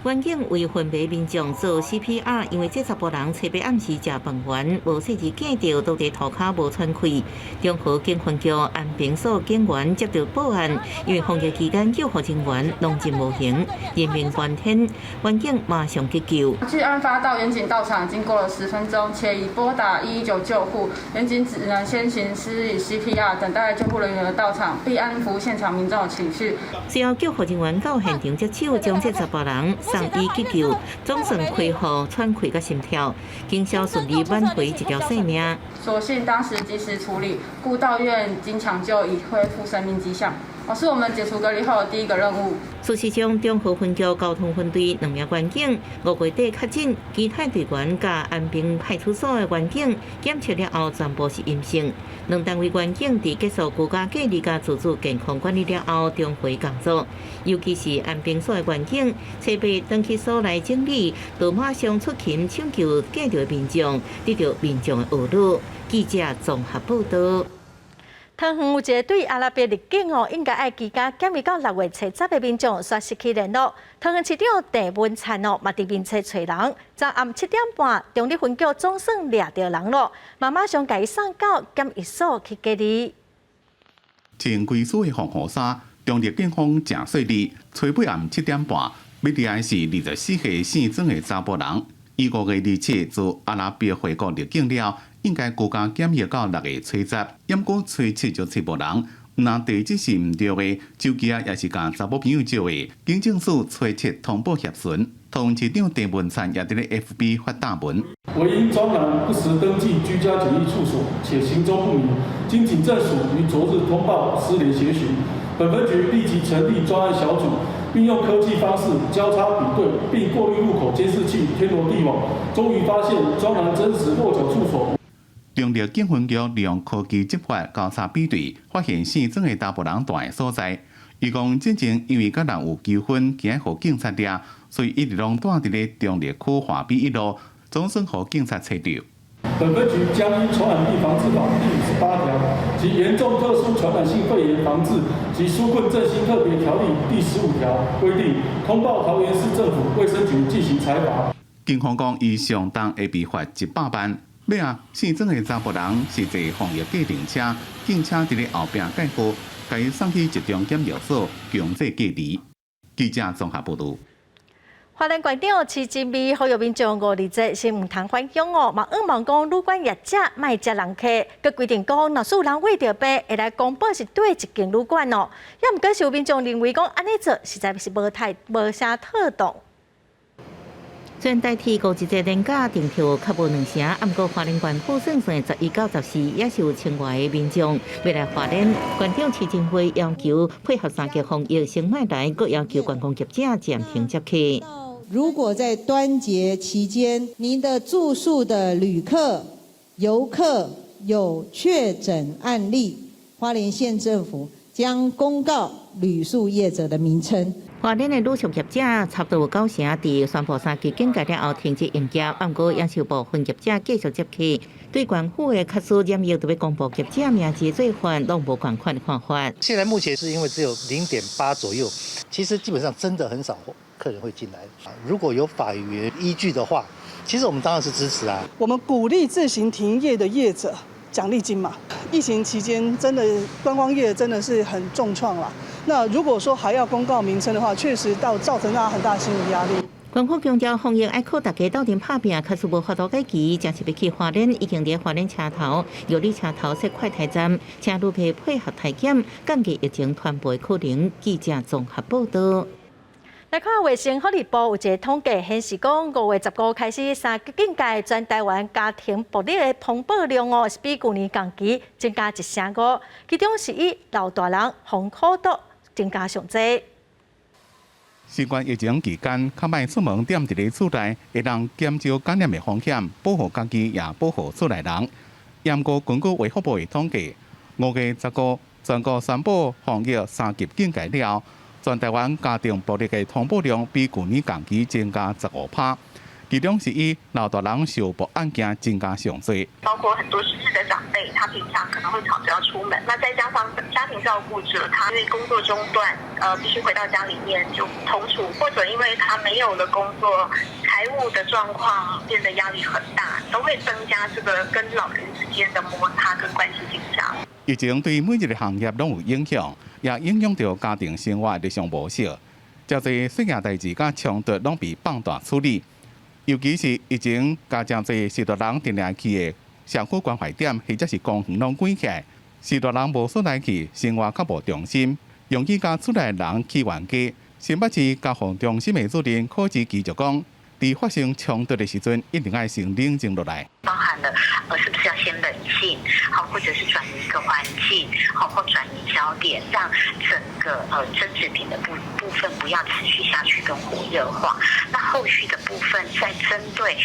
員警為昏迷民眾做 CPR，因為這查埔人初八暗時食飯圓，無細緻見著，倒佇塗跤無喘氣。中和警分局安平所警員接到報案，因為防疫期間救護人員攏真無閒，人命關天，員警馬上急救。距案發到員警到場經過了10分鐘，且已撥打119救護，員警只能先行施以 CPR，等待救護人員的到場，並安撫現場民眾的情緒。隨後救護人員到現場接手，將這查埔人送醫急救，總算恢復喘氣佮心跳，警消順利挽回一條性命。所幸當時及時處理，故到院經搶救已恢復生命跡象。是我們解除隔離後的第一個任務。事實上，中和分局交通分隊兩名員警5月底確診，其他隊員佮安平派出所的員警檢測了後全部是陰性。兩單位員警佇結束居家隔離佮自主健康管理了後，重回工作。尤其是安平所的員警，初八轉去所內整理，就馬上出勤搶救隔著的民眾，得著民眾的呵咾。記者綜合報導。桃園有一个對阿拉伯入境哦，應該愛居家檢疫到6月初十的民眾，煞失去聯絡。桃園市長鄭文燦哦，嘛佇面冊揣人，昨暗7點半，中壢分局總算掠著人囉，嘛馬上共伊送到檢疫所去隔離。穿規束的防護衫，中壢警方誠細膩，初八暗7點半，欲掠的是24歲姓曾的查埔人。伊5月27自阿拉伯回國入境了。應該居家檢疫到6月初十，毋過初七就揣無人。若地址是毋對的，手機仔也是共查某朋友借的。警政署初七通報協尋，桃園市長鄭文燦也佇咧 FB 發答文。惟因莊男不實登記居家檢疫處所，且行蹤不明，經警政署於昨日通報失聯協尋，本分局立即成立專案小組，運用科技方式交叉比對，並過濾路口監視器、天羅地網，終於發現莊男真實落腳處所。中壢警分局利用科技執法交叉比對，發現姓曾的查埔人蹛的所在。伊講之前因為佮人有糾紛，驚予警察掠，所以一直攏蹛佇咧中壢區華美一路，總算予警察揣著。本分局將依《傳染病防治法》第58條及《嚴重特殊傳染性肺炎防治及紓困振興特別條例》第15條規定，通報桃園市政府衛生局進行裁罰。警方講，伊上重會被罰100萬。尾仔，姓曾的查埔人是坐防疫計程車，警車佇咧後壁載貨，共伊送去集中檢疫所強制隔離。記者綜合報導。花蓮縣長徐珍美呼籲民眾五二節先毋通返鄉哦，嘛向望講旅館業者莫接人客，閣規定講，若是有人穢著病，會來公報是佗一間旅館哦。也毋過是有民眾認為講，按呢做實在是無太無啥妥當。雖然代替五一節連假訂票較無兩成，毋過花蓮縣府算算11到14，也是有千外个民眾欲來花蓮。縣長徐珍惠要求配合三級防疫，先莫來，閣要求觀光業者暫停接客。如果在端節期間，您的住宿的旅客、遊客有確診案例，花蓮縣政府將公告旅宿業者的名稱。花蓮的旅宿業者差不多有九成佇宣布三級警戒了後停止營業，毋過也是有部分業者繼續接客。對縣府的確實染疫，著欲公布業者名字做法，攏無仝款的看法。現在目前是因為只有0.8左右，其實基本上真的很少客人會進來。如果有法源依據的話，其實我們當然是支持啊。我們鼓勵自行停業的業者獎勵金嘛。疫情期間真的觀光業真的是很重創啦。那如果說還要公告名稱的話，確實到造成大家很大心理壓力。縣府強調防疫愛靠大家鬥陣拍拚，假使無法度解期，誠是欲去花蓮，已經佇花蓮車頭、玉里車頭設快篩站，請旅客配合篩檢，降低疫情傳播可能。記者綜合報導。來看衛生福利部有一个統計顯示，講5月15開始三級警戒，全台灣家庭暴力的通報量哦，是比舊年同期增加1成5，其中是以老大人予苦毒增加上濟。新冠疫情期間，較莫出門，踮佇咧厝內，會當減少感染的風險，保護家己也保護厝內人。毋過根據衛福部的統計，5月15全國宣布防疫三級警戒了後，全台灣家庭暴力的通報量比舊年同期增加15%。其中是以老大人受暴案件增加上濟。包括很多失智的長輩，他平常可能會吵着要出門，那再加上家庭照顧者，他因為工作中斷，必須回到家裡面就同處，或者因為他沒有了工作，財務的狀況變得壓力很大，都會增加這個跟老人之間的摩擦跟關係緊張。疫情對每一个行業攏有影響，也影響著家庭生活日常模式。誠濟細件代誌佮衝突攏被放大處理，尤其是疫情共誠濟序大人定定去的社區關懷點或者是公園攏關起來，序大人無所在去，生活較無重心，容易共厝內人起冤家。新北市家防中心的主任柯志基就講，佇發生衝突的時陣，一定愛先冷靜落來。包含了，是不是要先冷靜，好，或者是轉移一個環境，好，或轉移焦點，讓整個爭執點的部分不要持續下去跟火熱化。那後續的部分再針對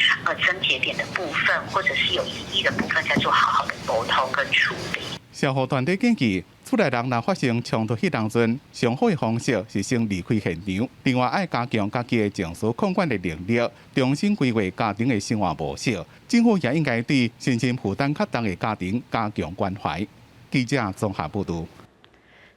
症結點的部分，或者是有疑義的部分，再做好好的溝通跟處理。社福團體建議，厝內人若發生衝突彼當陣，上好的方式是先離開現場。另外，愛加強家己的情緒控管的能力，重新規劃家庭的生活模式。政府也應該對身心負擔較重的家庭加強關懷。記者綜合報導。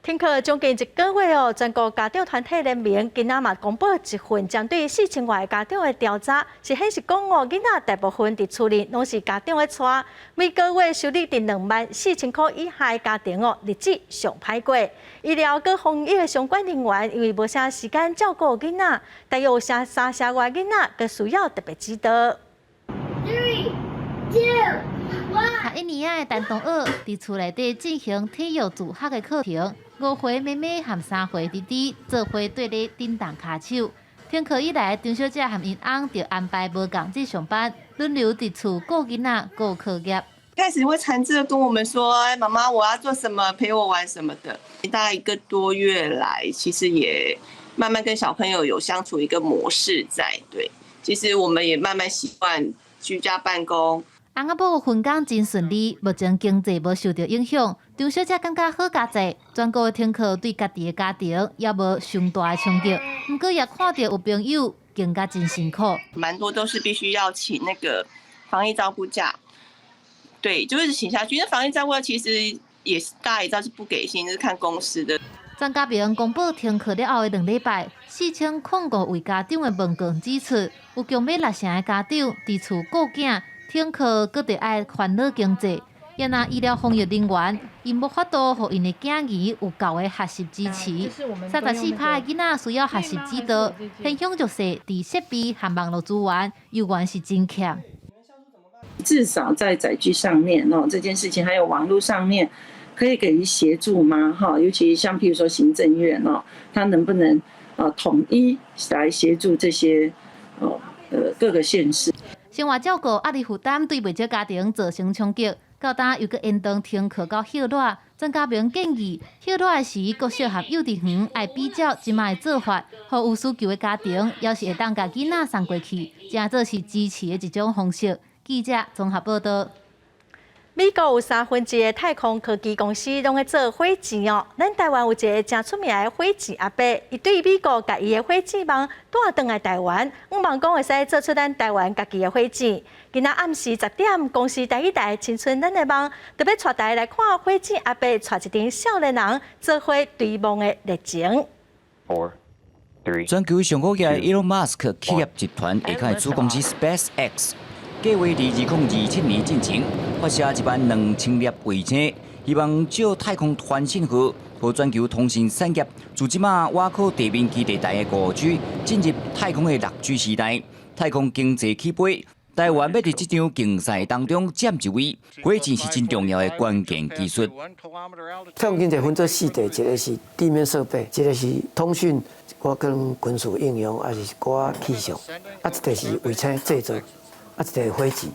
停課將近一個月哦，全國家長團體聯盟今仔嘛公布一份針對4000外家長的調查，是顯示講哦，囡仔大部分佇厝裡攏是家長咧帶，每個月收入佇24,000箍以下的家庭哦，日子上歹過。醫療佮防疫的相關人員因為無啥時間照顧囡仔，大約有3成外囡仔閣需要特別指導。 Three, two, one。讀一年仔的陳同學佇厝內底進行體育自學的課程。5歲妹妹和3歲弟弟做伙綴咧振動跤手。停課以來，張小姐和𪜶翁就安排無仝日上班，輪流佇厝顧囡仔、顧課業。開始會纏著跟我們說：“哎，媽媽，我要做什麼？陪我玩什麼的。”大概一個多月來，其實也慢慢跟小朋友有相處一個模式在。對，其實我們也慢慢習慣居家辦公。翁仔某分工真順利，目前經濟無受著影響。張小姐感覺好佳哉，全國的停課對家己的家庭也無傷大的衝擊。毋過也看著有朋友更加真辛苦。蠻多都是必須要請那個防疫照顧假，對，就是請下去。因為防疫照顧假其實也是大家也知道是不給薪，是看公司的。張家明公布停課了後的兩禮拜，4005位家長的問卷指出，有強欲六成的家長佇厝顧囝。停課，閣著愛煩惱經濟，也若醫療防疫人員，𪜶無法度予𪜶的囝兒有夠的學習支持。34%的囡仔需要學習指導，偏鄉弱勢佇設備和網路資源，猶原是真欠。至少在載具上面哦，這件事情還有網路上面，可以給予協助嗎？哈，尤其像譬如說行政院哦，他能不能統一來協助這些哦各個縣市？生活照顧壓力負擔對袂少家庭造成衝擊，到今又閣延長停課到歇熱。曾家明建議，歇熱的時，國小和幼稚園愛比照這擺的做法，予有需求的家庭，猶是會當共囡仔送過去，誠做是支持的一種方式。記者綜合報導。美國有1/3的太空科技公司攏咧做火箭哦。咱台灣有一个誠出名的火箭阿伯，伊對美國共伊的火箭夢帶轉來台灣，向望講會使做出咱台灣家己的火箭。今仔暗時10點，公視台語台《青春咱的夢》特別帶大家來看火箭阿伯帶一群少年人做伙追夢的歷程。 Four, three, 全球上古嘅 Elon Musk 企業集團下跤的子公司 SpaceX，計劃佇2027年進前發射12000粒衛星，希望藉太空傳信號予全球通訊產業，自這馬倚靠地面基地台的5G 進入太空的6G 時代，太空經濟起飛。台灣欲佇這場競賽當中佔一位，火箭是真重要的關鍵技術。太空經濟分做四塊，一个是地面設備，一个是通訊，一寡可能軍事應用，抑是一寡氣象，啊，一塊是衛星製造，啊，一塊火箭。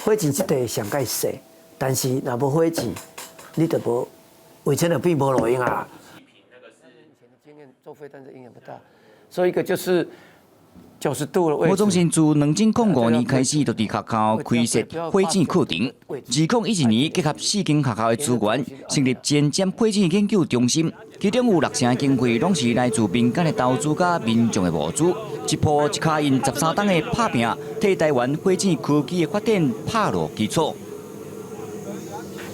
火箭這塊上蓋細，但是若無火箭，你就無衛星就變無路用啊。做飛彈的影響不大，所以一個就是90度的位置。吳宗信自2005年開始，就佇學校開設火箭課程。2012年結合四間學校的資源，成立前瞻火箭研究中心，其中有六成經費攏是來自民間的投資佮民眾的募資。一步一跤印13冬的拍拚，替台灣火箭科技的發展拍落基礎。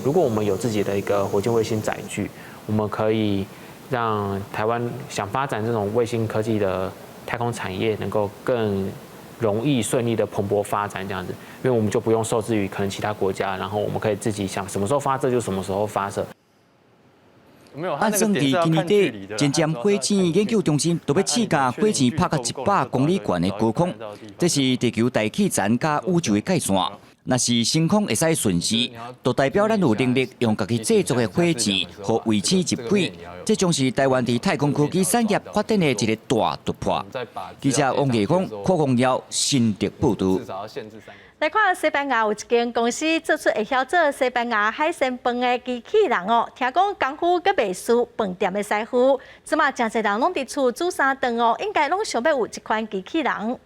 如果我們有自己的一個火箭衛星載具，我們可以讓台灣想發展這種衛星科技的太空產業，能夠更容易順利的蓬勃發展，這樣子，因為我們就不用受制於可能其他國家，然後我們可以自己想什麼時候發射就什麼時候發射。按算佇今年底，前瞻火箭研究中心就欲試共火箭拍到100公里懸的高空，這是地球大氣層佮宇宙的界線。若是升空會使順時，就代表咱有能力用家己製作的火箭予衛星入軌，這將是台灣佇太空科技產業發展的一個大突破。記者王藝峰、柯宏耀新竹報導。來看西班牙有一間公司做出會曉做西班牙海鮮飯的機器人哦，聽講功夫閣袂輸飯店的師傅，這馬誠濟人攏佇厝煮三頓哦，應該攏想欲有這款機器人。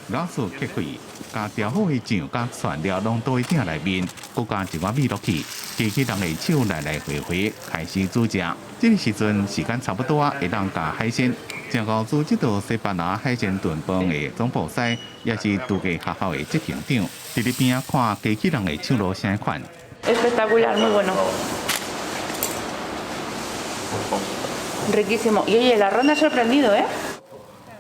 老師結開，共調好的醬佮蒜料攏倒佇鼎內面，閣加一寡米落去，機器人的手來來回回開始煮食。這个時陣時間差不多啊，會當加海鮮。正𠢕煮這道西班牙海鮮燉飯的總鋪師，也是度假學校的執行長，佇咧邊仔看機器人的手路啥款。 Espectacular, muy bueno. Riquísimo. Y oye, el arroz me ha sorprendido, ¿eh?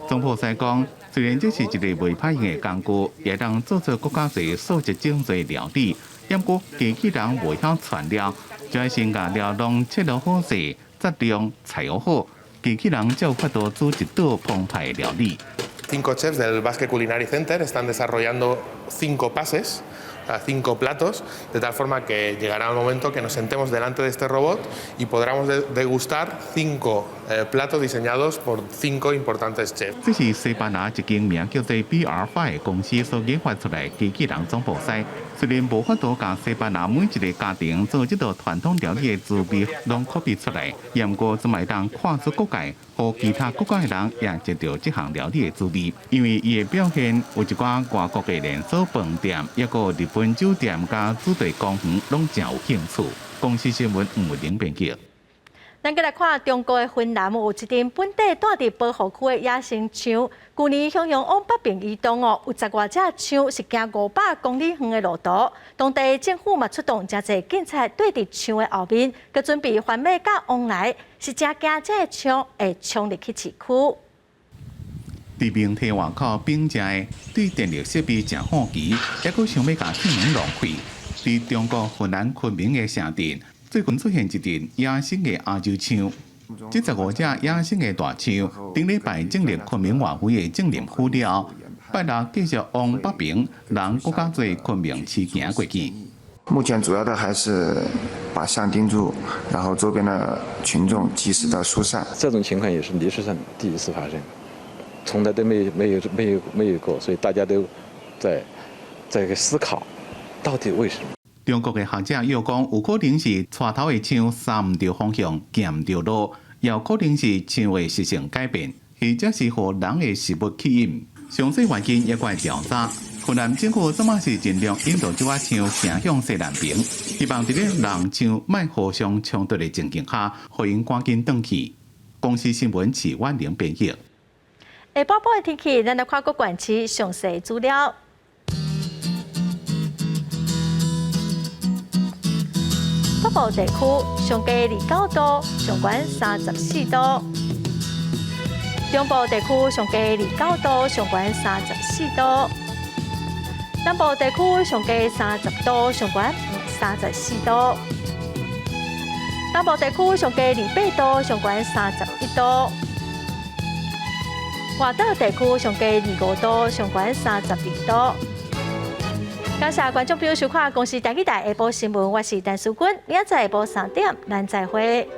總鋪師講，雖然這是一个袂歹用的工具，會當做出閣較濟素質精緻料理，毋過機器人袂曉串料，就愛先共料攏切落好勢，質量裁好，機器人才有法度煮一道澎湃的料理。 Cinco chefs del Basque Culinary Center están desarrollando cinco pases, cinco platos, de tal forma que llegará el momento que nos sentemos delante de este robot y podamos degustar cinco platos diseñados por cinco importantes chefs. 這是西班牙一間名叫做 BR5 的公司所研發出來機器人總鋪師。雖然無法度共西班牙每一个家庭做這道傳統料理的滋味攏 copy 出來，毋過這馬會當跨出國界，予其他國家的人也食著這項料理的滋味。因為伊的表現有一寡外國的連鎖飯店，抑閣日本酒店佮主題公園攏誠有興趣。公視新聞吳慧玲編輯。咱閣來看中國的雲南有一陣本地蹛佇保護區的野生象，舊年雄雄往北邊移動哦，有十外隻象是行500公里遠的路途。當地政府嘛出動誠濟警察綴佇象的後面，閣準備番馬佮王來，是誠驚這个象會衝入去市區。佇明天外口反正的，對電力設備誠好奇，抑閣想欲共鐵門弄開。佇中國雲南昆明的城鎮，最近出現一陣野生的亞洲象。這15隻野生的大象，頂禮拜進入昆明外圍的政府了後，拜六繼續往北邊，人閣較濟昆明市行過去。目前主要的還是把象盯住，然後周邊的群眾及時的疏散。這種情況也是歷史上第一次發生，從來都沒有過，所以大家都在思考，到底為什麼？中國的學者又講，有可能是帶頭的象捎毋著方向，行毋著路，也有可能是象的習性改變，或者是予人的食物吸引。詳細原因猶閣會調查。雲南政府這馬是盡量引導這寡象行向西南邊，希望佇咧人象莫互相衝突的情形下，予𪜶趕緊轉去。公視新聞徐婉玲編譯。下晡晡的天氣，咱來看各縣市詳細資料。北部地區上低29度，上懸34度；中部地區上低29度，上懸34度；南部地區上低30度，上懸34度；東部地區上低28度，上懸31度；外島地區上低25度，上懸32度。感謝觀眾朋友收看《公視台語台》下晡新聞，我是陳淑君，明仔載下晡3點，咱再會。